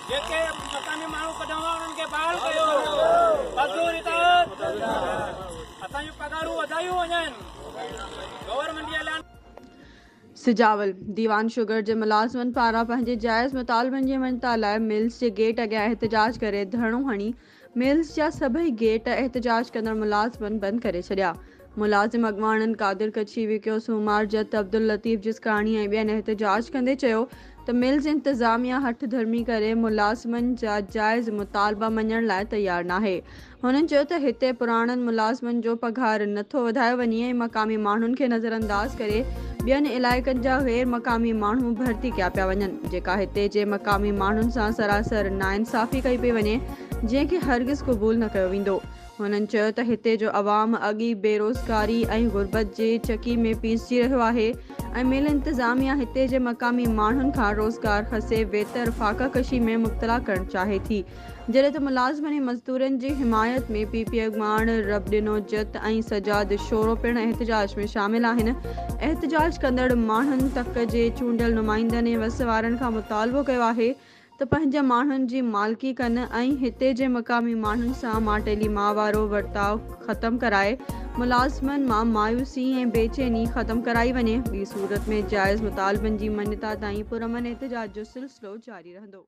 جيڪي مقامي ماڻهو ڪڍيا هئا انهن کي بحال ڪيو. مزدور اتحاد اسان جون پگهارون وڌايون وڃن. گورنمينٽ جي اعلان. سجاول، ديوان شگر جي ملازمن پاران پنهنجي جائز مطالبن جي مڃتا لاء ملز جي گيٽ اڳيان احتجاج ڪري ڌرڻو هڻي ملز جا سڀئي گيٽ احتجاج ڪندڙ ملازمن بند ڪري ڇڏيا. ملازم اڳواڻن قادر ڪڇي، وڪيو سومار، جت عبداللطيف جسڪاڻي ۽ ٻين احتجاج ڪندي چيو ته ملز انتظاميا هٺ ڌرمي ڪري ملازمن جا جائز مطالبا مڃڻ لاء تيار ناهي. هنن چيو ته هتي پراڻن ملازمن جو پگهار نٿو وڌايو وڃي ۽ مقامي ماڻهن کي نظرانداز ڪري ٻين علائقن جا غير مقامي ماڻهو ڀرتي ڪيا پيا وڃن جيڪا هتي جي مقامي ماڻهن سان سراسر ناانصافي ڪئي پئي وڃي جنهن کي هرگز قبول نه ڪيو ويندو. هنن چيو ته هتي جو عوام اڳ ئي بيروزگاري ۽ غربت جي چڪي ۾ پيسجي رهيو آهي ۽ مل انتظاميا هتي جي مقامي ماڻهن کان روزگار کسي ويتر فاقه ڪشي ۾ مبتلا ڪرڻ چاهي ٿي جڏهن ته ملازمن ۽ مزدورن جي حمايت ۾ پي پي اڳواڻ ربڏنو جت ۽ سجاد شورو پڻ احتجاج ۾ شامل آهن احتجاج ڪندڙ ماڻهن تڪ جي چونڊيل نمائندن ۽ وس وارن کان مطالبو ڪيو آهي ته پنهنجي ماڻهن جي مالڪي ڪن ۽ هتي جي مقامي ماڻهن سان ماٽيلي ماء وارو ورتاء ختم ڪرائي ملازمن مان مايوسي ۽ بيچيني ختم ڪرائي وڃي ٻي صورت ۾ جائز مطالبن جي مڃتا تائين پرامن احتجاج جو سلسلو جاري رهندو.